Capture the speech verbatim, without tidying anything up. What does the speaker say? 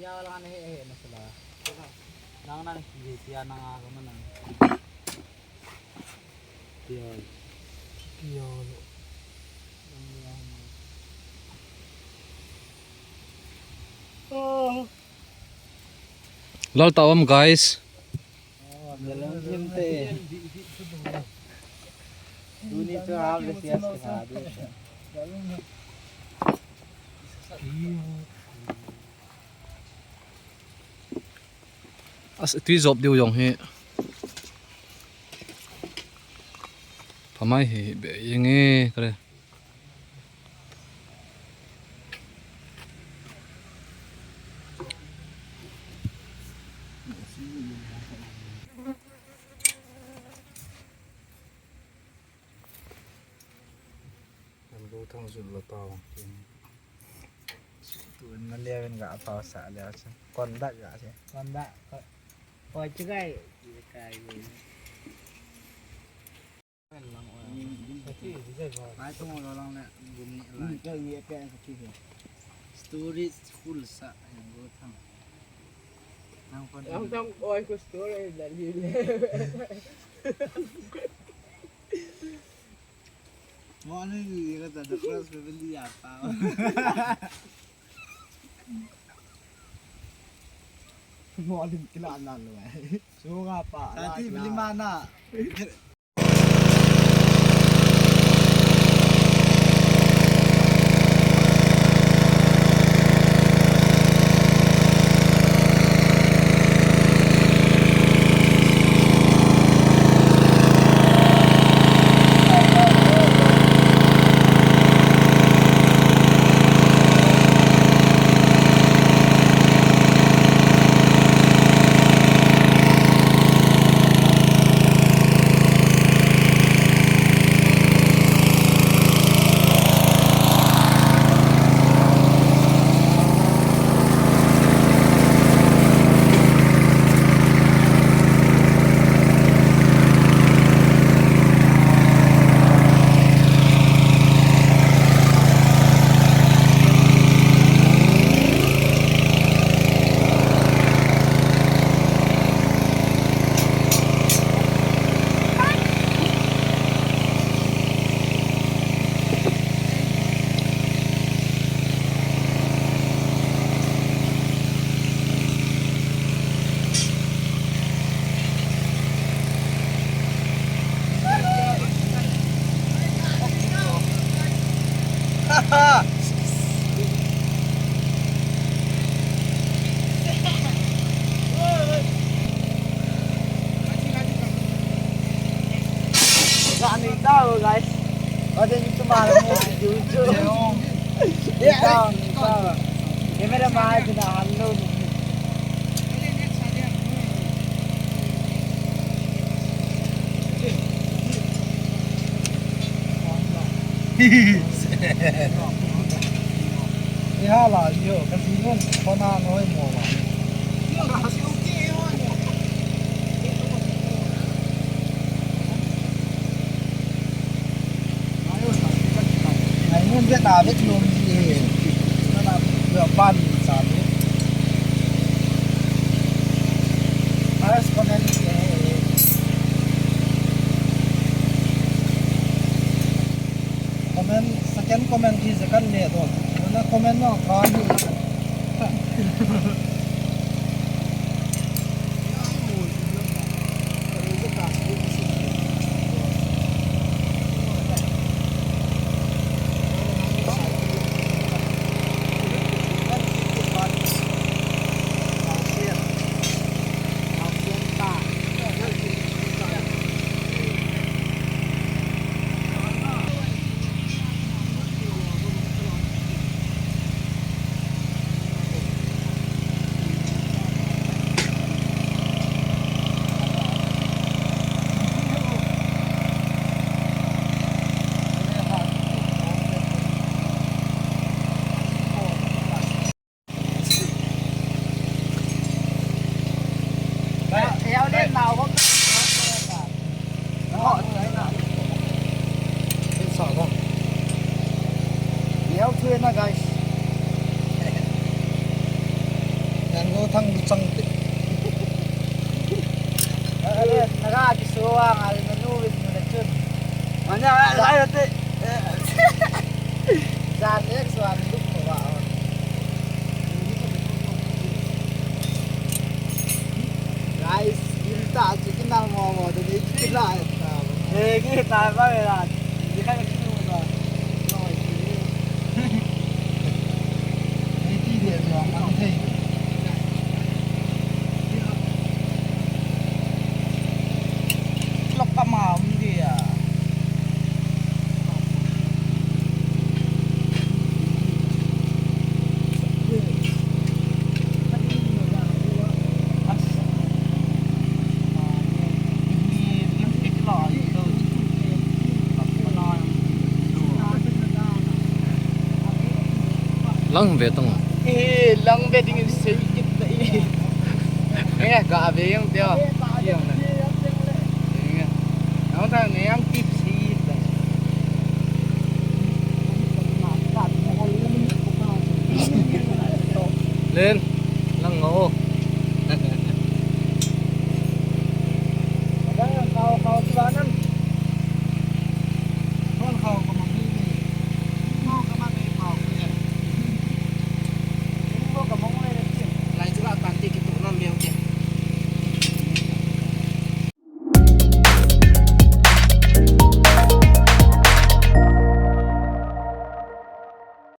Ya, wala ka nahe-he na sila. Nang, nang, sige, siya nang ako man ang. Piyol. Piyol. Oh. Lal tawam, guys. Oh, dalam sinte. Tuni tu habis ya sekali. As tui jop diu jong hi. Phamai hi be yenge kare. An bu thang jul la tao. Tu na le ven ga tao sa le a che. Kon da ga che. Kon da. Ko, ko chi kai. Kai. Ai tu lo lang le gum ni lai. Storage full sa. An bu thang. Nang kon. Ang tang oi ko storage da li le. Mo anu ni ka ta the first family apa. Mo anu kila na lo eh. So nga pa. Tati bili mana. Saan ito, guys. Pwede nyo tumara mo sa YouTube. Ito, ito. Camera man, ito na, hello. Ihala yo, kasi yung kona no mo ba. Alik nom ji e. Nana, ban sa ni. First comment ji e. Comment, second comment ji second le do. Nana comment no ka ni. Guys. Yang lo thang chang te. Naga kisuang, al nanu wis nuna chun. Anya, lai te. Jan next one, look for one. Guys, inta chicken na mo mo de ni chicken na. Eh, kita ba ya? Di ka chicken na. Ni ti de lo ang thei. Lok ka ma um dia. Lang ve tong. Eh, lang ve ding sei kit ta i. Eh, ka ve yang teo. Yang na. Yang. Ang ta ne yang tip si ta. Len, lang ngo.